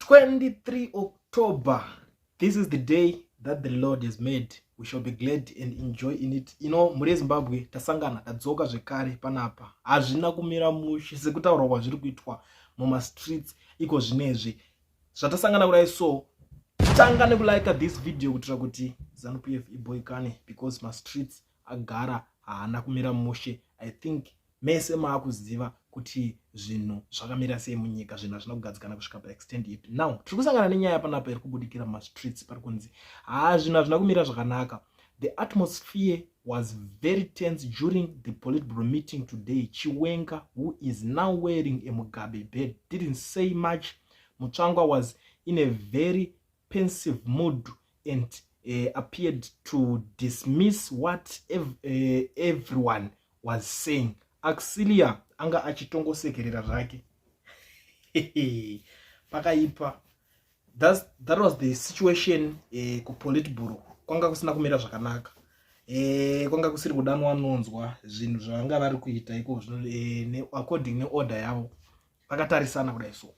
23 October. This is the day that the Lord has made. We shall be glad and enjoy in it. Mhuri yeZimbabwe, tasangana, tadzoka zvekare panapa. Hazvina kumira mushe sekutaurwa kwazviri kuitwa mumastreets iko zvinezvi. Zvatasangana kudai, so tanga nekulike this video kuitira kuti ZANU PF iboikane, because mastreets agara haana kumira mushe. I think mese maakuziva kuti zvinhu zvakamira sei munyika. Zvinhu hazvina kugadzikana kusvika paextent ipi. Now tiri kusangana nenyaya panapa iri kubudikira mumastreets. Pari kunzi haa, zvinhu hazvina kumira zvakanaka. The atmosphere was very tense during the Politburo meeting today. Chiwenga, who is now wearing a Mugabe beard, didn't say much. Mutsvangwa was in a very pensive mood and appeared to dismiss what everyone was saying. Auxilia anga achitongosekerera zvake. Pakaipa. That was the situation kuPolitburo. Kwanga kusina kumira zvakanaka. Kwanga kusiri kudanwa nonzwa zvinhu zvavanga vari kuita iko zvino according neorder yavo, vakatarisana kudai. So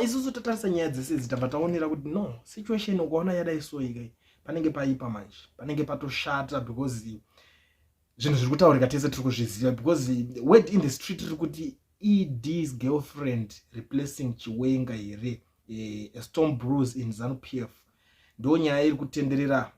isusu tatarisa nyaya dzese idzi, tabva taonera kuti no situation, ukaona yadai so ikai, panenge paipa manje, panenge patoshata, because zvinhu zviri kutaurika tese tiri kuzviziva, because word in the street riri kuti ED's girlfriend replacing Chiwenga here? A storm brews in ZANU PF. Ndo nyaya iri kutenderera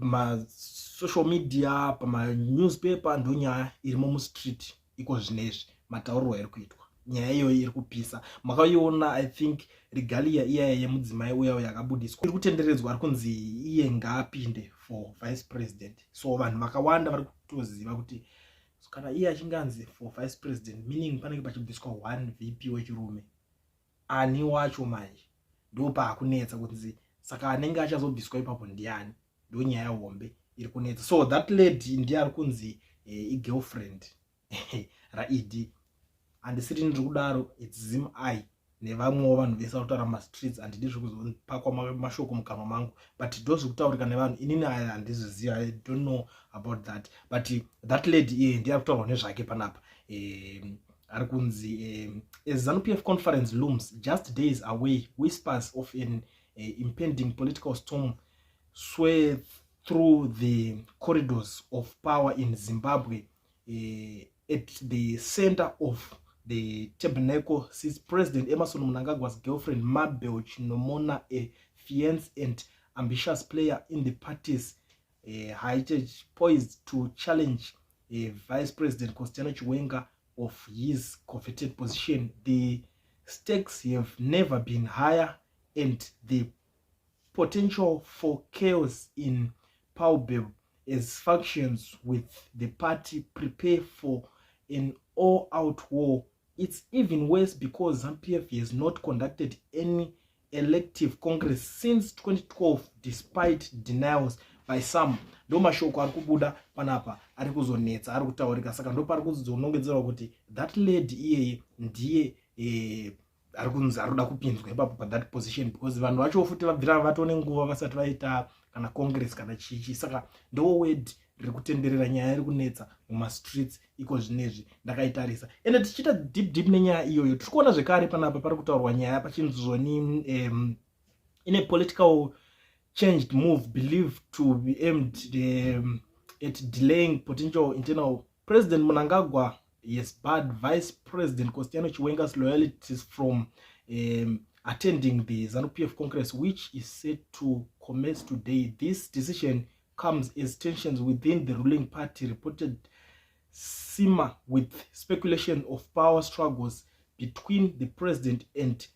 pamasocial media, pamanewspaper. Ndo nyaya irimo mustreet iko zvinezvi, mataurirwo iri kuitwa nyaya iyoyo iri kupisa. Makaiona, I think, regalia iyaya yemudzimai uya yakabudiswa iri kutenderedzwa, ari kunzi iye ngaapinde for vice president. So vanhu vakawanda vari kutoziva kuti kana iye achinganzi for vice president, meaning panenge pachibviswa one VP wechirume. Ani wacho manje? Ndo paakunetsa kunzi saka anenge achazobviswa ipapo ndiani? Ndo nyaya hombe iri kunetsa. So that lady ndiye ari kunzi igirlfriend raED. Handisiri ndiri kudaro, it's ZimEye nevamwewo vanhu vese vari kutaura mastreets. Handidi zvekuzopakwa mashoko mukanwa mangu, but ndo zviri kutaurika nevanhu. Inini aya handizviziva, I don't know about that, but that lady iye ndiye ari kutaurwa nezvake panapa. Ari kunzi as ZANU PF conference looms just days away, whispers of an impending political storm swirl through the corridors of power in Zimbabwe. At the center of the tabernacle sits President Emmerson Mnangagwa's girlfriend, Mabel Chinomona, a fierce and ambitious player in the party's heritage, poised to challenge Vice President Constantino Chiwenga of his coveted position. The stakes have never been higher and the potential for chaos in palpable as factions with the party prepare for an all-out war. It's even worse because ZANU-PF has not conducted any elective congress since 2012, despite denials by some. Ndo mashoko ari kubuda panapa, ari kuzonetsa, ari kutaurika. Saka ndo pari kuzonongedzerwa kuti that lady iyeye ndiye ari kunzi ari kuda kupinzwa ipapo pathat position, because vanhu vacho futi vabvira vatone nguva vasati vaita kana congress kana chichi. Saka ndo word riri kutenderera, nyaya iri kunetsa mumastreets iko zvinezvi ndakaitarisa. Ende tichiita deep deep nenyaya iyoyo, tiri kuona zvekare panapa pari kutaurwa nyaya pachinzoni in a political changed move believed to be aimed at delaying potential internal, President Mnangagwa has barred Vice President Constantino Chiwenga's loyalties from attending the ZANU-PF Congress, which is set to commence today. This decision comes as tensions within the ruling party reported simmer, with speculation of power struggles between the president and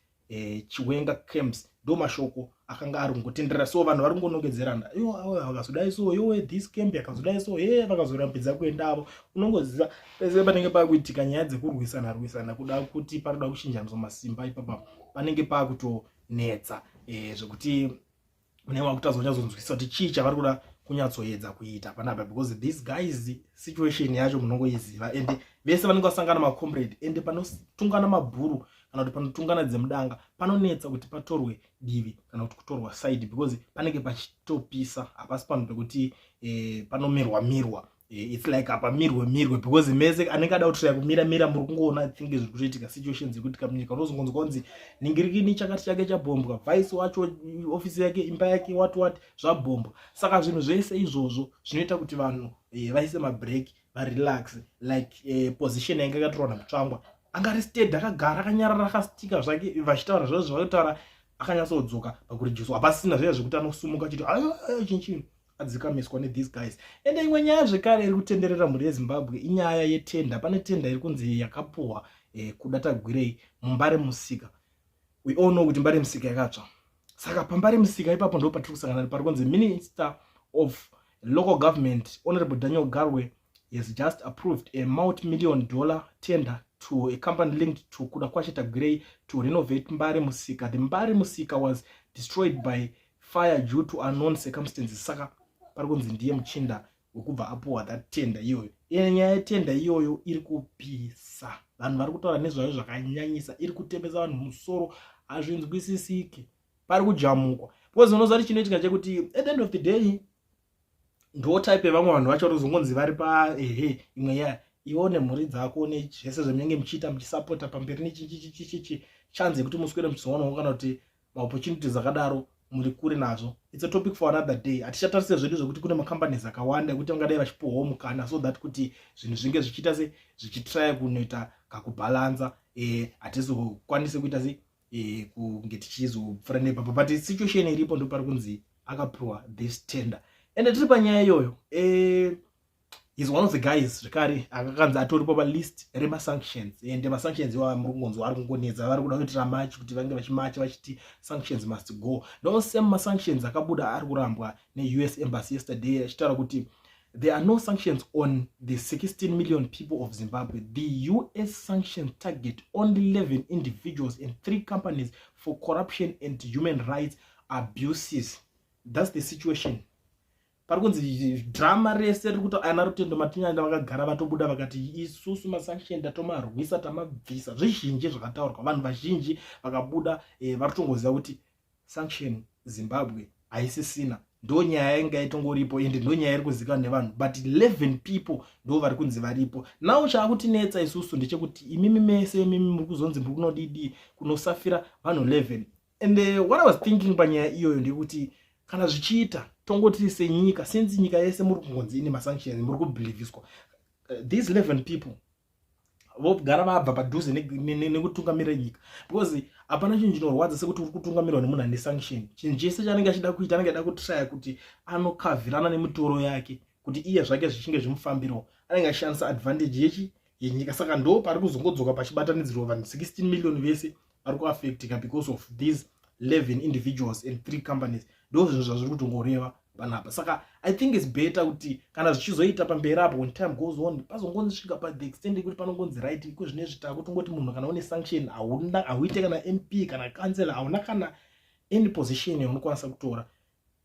Chiwenga camps. Ndo mashoko akanga ari kungotenderera. So vanhu vari kungonongedzerana, iwo vakazodai, so iwe this camp yakazodai, so ye vakazorambidza kuendavo. Unongoziva pese panenge pakuitika nyaya dzekurwisana rwisana, kuda kuti paroda kuchinjaniswa masimba ipapa, panenge pakutonetsa zvekuti unenge wakutazonyatsonzwisisa kuti chii chavari kuda kunyatsoedza kuita panapa, because this guys, situation yacho munongoiziva, and vese vanenge vasangana macomrade, and panotungana mabhuru kana kuti panotungana dzemudanga, panonetsa kuti patorwe divi kana kuti kutorwa side, because panenge pachitopisa. Hapasi panhu pekuti panomirwa mirwa. It's like apa mirwe mirwe, because mese anenge ada kutraya kumira mira, muri kungoona, think, zviri kutoitika, situations iri kuitika munyika. Unozongonzwa kunzi ningirikini chakati chake chabhombwa, vice wacho, ofisi yake, imba yake, what what, zvabhombwa. Saka zvinhu zvese izvozvo zvinoita kuti vanhu vaise mabreak, varelax. Like position yainge yakatorwa naMutsvangwa, angari steady, akagara akanyarara, akastika zvake, vachitaura zvavo zvavakutaura, akanyatsodzoka pakurijiswa. Hapasina zviya zvekuti anosumuka achiti chinchinhu adzikamiswa nethese guys. Ende imwe nyaya zvekare iri kutenderera, mhuri yeZimbabwe, inyaya yetender. Pane tender iri kunzi yakapuhwa Kuda Tagwirei muMbare Musika. We all know kuti Mbare Musika yakatsva. Saka paMbare Musika ipapo ndo patiri kusangana pari kunzi Minister of Local Government, Honorable Daniel Garwe, has just approved a multi-million dollar tender to a company linked to Kudakwashe Tagwirei to renovate Mbare Musika. The Mbare Musika was destroyed by fire due to unknown circumstances. Saka pari kunzi ndiye muchinda wekubva apuwa that tender iyoyo. Ine nyaya yetender iyoyo iri kupisa, vanhu vari kutaura nezvayo zvakanyanyisa, iri kutemesa vanhu musoro, hazvinzwisisiki, pari kujamukwa, because unoziva kuti chinoitika chekuti at the end of the day ndo type yevamwe vanhu vacho rizongonzi vari paehe imwe yaya, iwo nemhuri dzako nezvese zvamunenge muchiita, muchisapota pamberi nechichichichichi, chance yekuti muswere muchizoonawo kana kuti maopportunities akadaro muri kure nazvo. It's a topic for another day. Hatichatarise zvedu zvekuti kune macompanies akawanda ekuti vangadai vachipuhwawo mukana so that kuti zvinhu zvinge zvichiita se zvichitraya kunoita kakubhalanza. Hatizokwanisi kuita se kunge tichizopfuura nepapa, but situation iripo ndo pari kunzi akapiwa this tender. Ende tiri panyaya iyoyo, he's one of the guys zvekare akakanzi atoripo palist remasanctions. Ende masanctions iwayo muri kungonzwa ari kungonetsa, vari kuda kuitira march kuti vange vachimacha vachiti sanctions must go. Ndo same masanctions akabuda ari kurambwa neUS Embassy yesterday, achitaura kuti there are no sanctions on the 16 million people of Zimbabwe. The US sanctions target only 11 individuals and three companies for corruption and human rights abuses. That's the situation. Pari kunzi drama rese riri kuti ana Rutendo Matinyanda vakagara vatobuda vakati isusu masanction tatomarwisa, tamabvisa. Zvizhinji zvakataurwa, vanhu vazhinji vakabuda, vari kutongoziva kuti sanction Zimbabwe haisisina. Ndo nyaya inga itongoripo, ende ndo nyaya iri kuzivikanwa nevanhu, but 11 people ndo vari kunzi varipo now. Chaakutinetsa isusu ndechekuti imimi mese imimi muri kuzonzi muri kunodidi kunosafira vanhu 11. And what I was thinking panyaya iyoyo ndekuti kana zvichiita tongoti senyika, since nyika yese muri kungonzi ine masanctions, muri kubelieviswa, these 11 people vogara vabva padhuze nekutungamira nyika, because hapana chinhu chinorwadza sekuti uri kutungamirwa nemunhu ane sanction. Chinhu chese chaanenge achida kuita, anenge achida kutraya kuti anokavhirana nemitoro yake kuti iye zvake zvichinge zvimufambirawo, anenge achishandisa advantage yechi yenyika. Saka ndo pari kuzongodzoka pachibatanidzirwa vanhu 16 million vese vari kuaffectika because of these 11 individuals and three companies. Ndo zvinhu zvazviri kutongoreva panapa. Saka I think it's better kuti kana zvichizoita pamberi apo, when time goes on, pazongosvika pathe extent yekuti panongonzi right, iko zvinezvi takutongoti munhu kana une sanction hauite kana MP kana councillor, hauna kana any position yaunokwanisa kutora,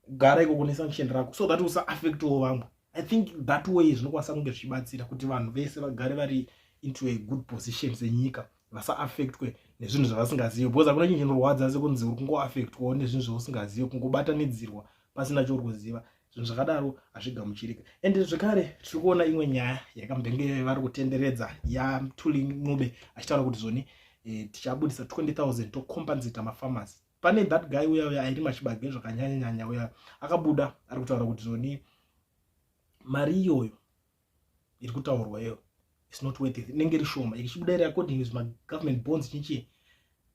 gara ikoko nesanction rako so that usaaffectwo vamwe. I think that way zvinokwanisa kunge zvichibatsira kuti vanhu vese vagare vari into a good position senyika, vasaaffectwe nezvinhu zvavasingazivi, because hakuna chinhu chinorwadza sekunzi uri kungoaffectwawo nezvinhu zvausingazivi, kungobatanidzirwa pasina chauri kuziva. Zvinhu zvakadaro hazvigamuchirika. Ende zvekare tiri kuona imwe nyaya yakambenge vari kutenderedza yaMthuli Ncube achitaura kuti zvoni tichabudisa 20 000 tocompensata mafarmers. Pane that guy uya uya airima chibage zvakanyanyanyanya uya, akabuda ari kutaura kuti zvoni mari iyoyo iri kutaurwa iyo is not worth it, inenge iri shoma. Ichibuda iri according with magovernment bonds chichi,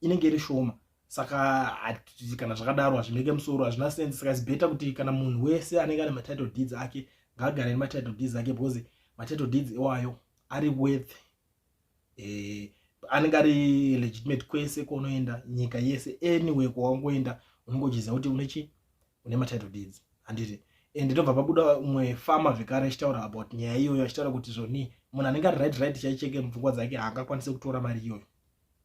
inenge iri shoma. Saka kana zvakadaro hazvimeke musoro, hazvina sense. Saka it's better kuti kana munhu wese anenge ane matitle deeds ake ngaagare nematitle deeds ake, because matitle deeds iwayo ari worth, anenge ari legitimate kwese kwaunoenda, nyika yese, anyway kwawangoenda unenge uchiziva kuti unechi une matitle deeds, handiti? And ndobva pabuda umwe farmer zvekare achitaura about nyaya iyoyo, achitaura kuti zvoni munhu anenge ari right chaicheke mupfungwa dzake haangakwanisi kutora mari iyoyo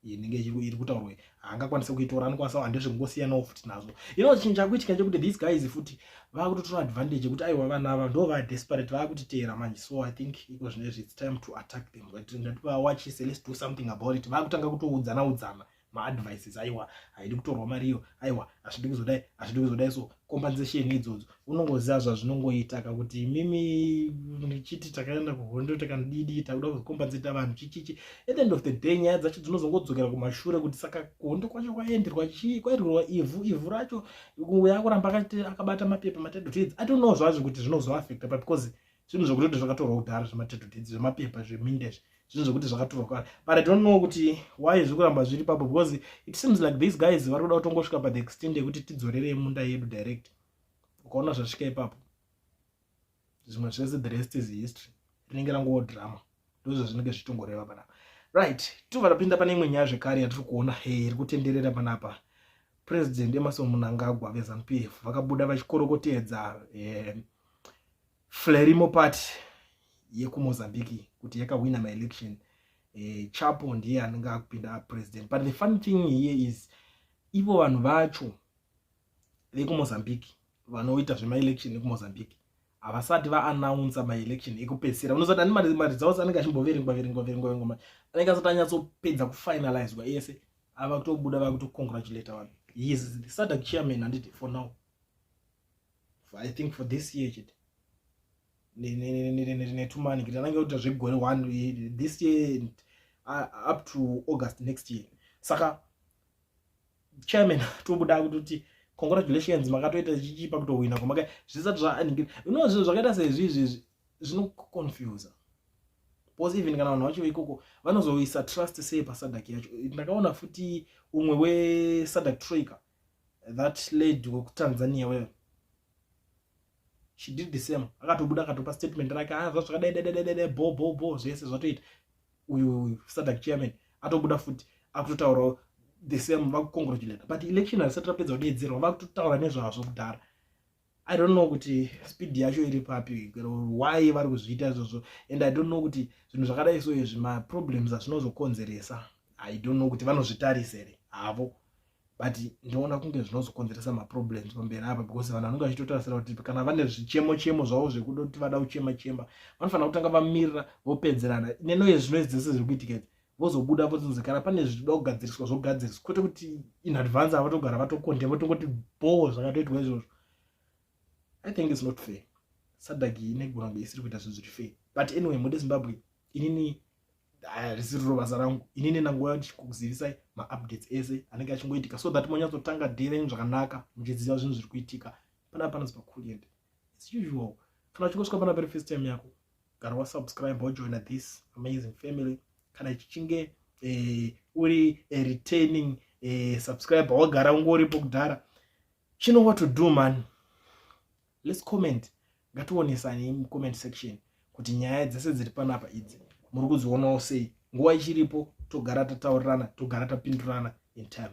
inenge iri kutaurwa, haangakwanisi kuitora, anokwanisa handezvekungosiyanawo futi nazvo. Chinhu chakuitika ndechekuti these guys futi vakutotora advantage yekuti aiwa, vanhu ava ndo vadesperate, vakutiteera manje. So I think iko zvinezvi it's time to attack them. Ngativawachise, let's do something about it. Vakutanga kutoudzana udzana. Maadvices, aiwa, haidi kutorwa mari iyo, aiwa, hazvidi kuzodai, hazvidi kuzodai. So compensation idzodzo, unongoziva zvazvinongoita kakuti imimi ndichiti takaenda kuhondo, takandidi, takuda kuzocompensata vanhu chichichi. At the end of the day, nyaya dzacho dzinozongodzokera kumashure kuti saka kuhondo kwacho kwaenderwa chii? Kwaenderwa ivhu. Ivhu racho yakuramba akabata mapepa, matitle deeds. I don't know zvazvo kuti zvinozoaffecta pa, because zvinhu zvekutoti zvakatorwa kudhara, zvematitle deeds, zvemapepa zveminda izvi, zvinhu zvekuti zvakatorwa kare, but I don't know kuti why zviri kuramba zviri papo, because it seems like these guys vari kuda kutongosvika pa the extent yekuti tidzorerei munda yedu direct. Ukaona zvasvika ipapo, zvimwe zvese, the rest is history, rinenge rangowo drama. Ndozvo zvinenge zvichitongoreva panapa. Right, tobva tapinda pane imwe nyaya zvekare yatiri kuona iri kutenderera panapa. President Emmerson Mnangagwa veZANU PF vakabuda vachikorokotedza Frelimo Party yekuMozambique kuti yakawina maelection. Chapo ndiye anenge akupinda president. But the funny thing here is, ivo vanhu vacho vekuMozambique vanoita zvemaelection ekuMozambique havasati vaannounsa maelection ekupedzisira. Unozati ani maresults anenge achimboverengwa, verengwa, verengwa, verengwa, anenge asati anyatsopedza kufinalizwa ese, ava kutobuda vakutocongratulata vanhu. He is the SADC chairman, handiti? For now, I think for this year chete netumani kuti anenge kuita zvegore one, this year up to August next year. Saka chairman tobuda kutoti congratulations, makatoita chichipa kutowina kwamaka zvisati zvaaningiri. Uno zvinhu zvakaita sezvizvi zvinoconfusa, because even kana vanhu vacho ikoko vanozoisa trust sei paSADC yacho? Ndakaona futi umwe weSADC Troika, that lady wekuTanzania weyo, she did the same. Akatobuda akatopa statement rake, a zva zvakadai dai bo bo bo, zvese zvatoita. Uyu SADC chairman atobuda futi akutotaurawo the same, vakucongratulata, but election harisati rapedza kudeedzerwa, vakutotaura nezvazvo kudhara. I don't know kuti speed yacho iri papi, why vari kuzviita izvozvo, and I don't know kuti zvinhu zvakadai so izvi, maproblems azvinozokonzeresa, I don't know kuti vanozvitarisa here havo, but ndinoona kunge zvinozokonzeresa maproblems pamberi apa, because vanhu vanenge vachitotarisira kuti kana vane zvichemo chemo zvavo zvekuda kuti vada kuchema chema, vanofanira kutanga vamirira vopedzerana nenoye zvino dzese zviri kuitika idzi, vozobuda vozonzi kana pane zvinoda kugadziriswa zvogadziriswa, kwete kuti in advance avatogara vatocondemna, votongoti bo zvakatoitwa izvozvo. I think it's not fair. SADC inegona kunge isiri kuita zvinhu zviri fair. But anyway, mude Zimbabwe, inini harisiriro basa rangu. Inini nanguva ndichikuzivisai maupdates ese anenge achingoitika, so that monyatsotanga day renyu zvakanaka muchiziva zvinhu zviri kuitika panapa. Panonzi paCoolient. As usual, kana uchingosvika pana pari first time yako, gara wasubscribe, wajoina this amazing family. Kana chichinge uri retaining subscriber, wagara ungoripo kudhara, you know what to do, man. Let's comment, ngationesani mucomment section kuti nyaya dzese dziri panapa idzi muri kudzionawo sei. Nguva ichiripo, togara tataurirana, togara tapindurana in time.